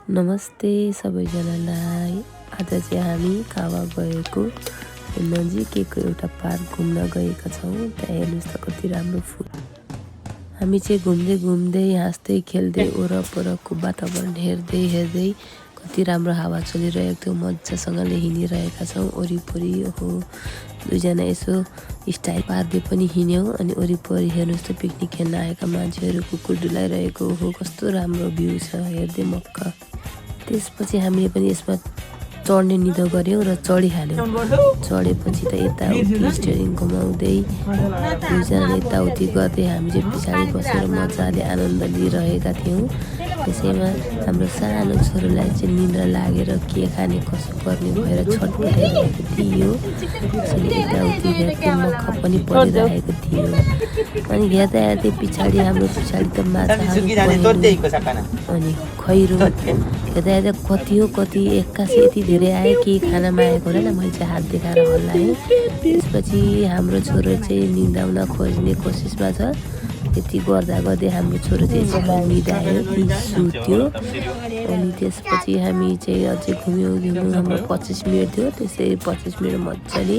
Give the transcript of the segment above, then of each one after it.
नमस्ते सबैजनालाई। आज चाहिँ हामी कावा गएको नजिकैको एउटा पार्क घुम्न गएका छौँ। त्यहाँ हेर्नुहोस् त कति राम्रो फुल। हामी चाहिँ घुम्दै घुम्दै हाँस्दै खेल्दै वरपरको वातावरण हेर्दै कति राम्रो हावा चलिरहेको थियो। मजासँगले हिँडिरहेका छौँ वरिपरि। ओहो, दुईजना यसो स्टाइल पार्दै पनि हिँड्यौँ। अनि वरिपरि हेर्नुहोस् त पिकनिक खेल्न आएका मान्छेहरू कुकुर डुलाइरहेको। ओहो, कस्तो राम्रो भ्यू छ, हेर्दै मक्क। त्यसपछि हामीले पनि यसमा चढ्ने निधो गऱ्यौँ र चढिहाल्यौँ। चढेपछि त यताउति स्टियरिङ घुमाउँदै दुईजना यताउति गर्दै हामी चाहिँ पछाडि बसेर मजाले आनन्द लिइरहेका थियौँ। त्यसैमा हाम्रो सानो छोरोलाई चाहिँ निद्रा लागेर के खाने कसो गर्ने भएर छटपटाइरहेको थियो। त्यसैले यताउति हेर्दै मक्ख पनि परिरहेको थियो। अनि हेर्दै पछाडि हाम्रो पछाडि त माछाहरू अनि खैरो हेर्दा कति एक्कासी यति धेरै आयो कि खानामा आएको होला। मैले चाहिँ हात देखाएर हल्लाएँ। त्यसपछि हाम्रो छोरो चाहिँ निदाउन खोज्ने कोसिसमा छ। यति गर्दै हाम्रो छोरो चाहिँ निदायो कि सुत्यो। अनि त्यसपछि हामी चाहिँ अझै घुम्यौँ। हाम्रो 25 मिनट थियो। त्यसै 25 मिनट मजाले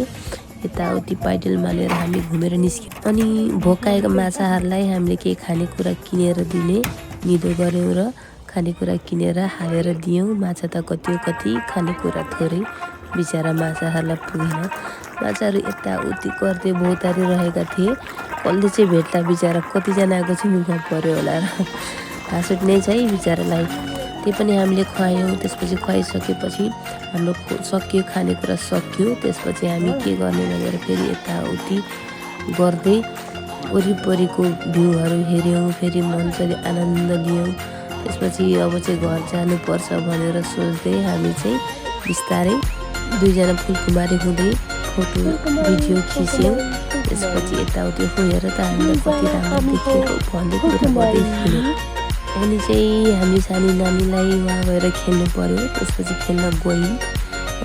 यताउति पाइडल मानेर हामी घुमेर निस्क्यौँ। अनि भोकाएका माछाहरूलाई हामीले केही खानेकुरा किनेर दिने निधो गऱ्यौँ र खानेकुरा किनेर हालेर दियौँ। माछा त कति खानेकुरा थोरै, बिचरा माछाहरूलाई पुगेन। माछाहरू यताउति गर्दै भौतारिरहेका थिए। कसले चाहिँ भेट्ला बिचरा, कतिजनाको चाहिँ मुखमा पऱ्यो होला र हाँस उठ्नै छ है बिचरालाई। त्यो पनि हामीले खुवायौँ। त्यसपछि खुवाइसकेपछि हाम्रो सक्यो, खानेकुरा सक्यो। त्यसपछि हामी के गर्ने भनेर फेरि यताउति गर्दै वरिपरिको भ्यूहरू हेऱ्यौँ। फेरि मजाले आनन्द लियौँ। त्यसपछि अब चाहिँ घर जानुपर्छ भनेर सोच्दै हामी चाहिँ बिस्तारै दुईजना फुलकुमारी हुँदै फोटो भिडियो खिच्यौँ। त्यसपछि यताउति हेर त हामीलाई कति राम्रो देखिएको भन्दै कुरा गर्दै थियौँ। अनि चाहिँ हामी सानो नानीलाई उहाँ गएर खेल्नु पर्यो। त्यसपछि खेल्न गयौँ।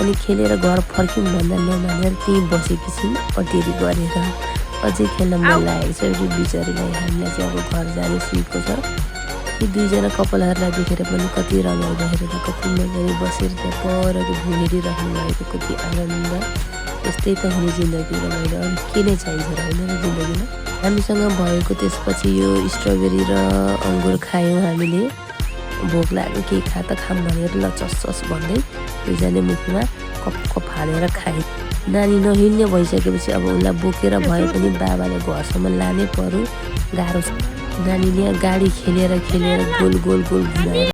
अनि खेलेर घर फर्क्यौँ भन्दा नमानेर त्यहीँ बसेकी छौँ अटेरी गरेर। अझै खेल्न मन लागेको छ यो बिचरीलाई। हामीलाई चाहिँ अब घर जानु सुएको छ। यी दुईजना कपालहरूलाई देखेर पनि कति रमाइलो, हेरेर कति मजाले बसेर त्यहाँ परको भ्यू हेरिराख्नु भएको कति आनन्द। यस्तै त हुने जिन्दगी रमाइलो, अरू के नै चाहिन्छ र होइन र जिन्दगीमा। हामीसँग भएको त्यसपछि यो स्ट्रबेरी र अङ्गुर खायौँ हामीले। भोक लाग्यो केही खा त खाम भनेर ल चस भन्दै दुईजना मुखमा कप हालेर खायौँ। नानी नहिँड्ने भइसकेपछि अब उसलाई बोकेर भए पनि बाबाले घरसम्म लानै पर्यो, गाह्रो छ। नानीले गाडी खेलेर गोल घुमाएर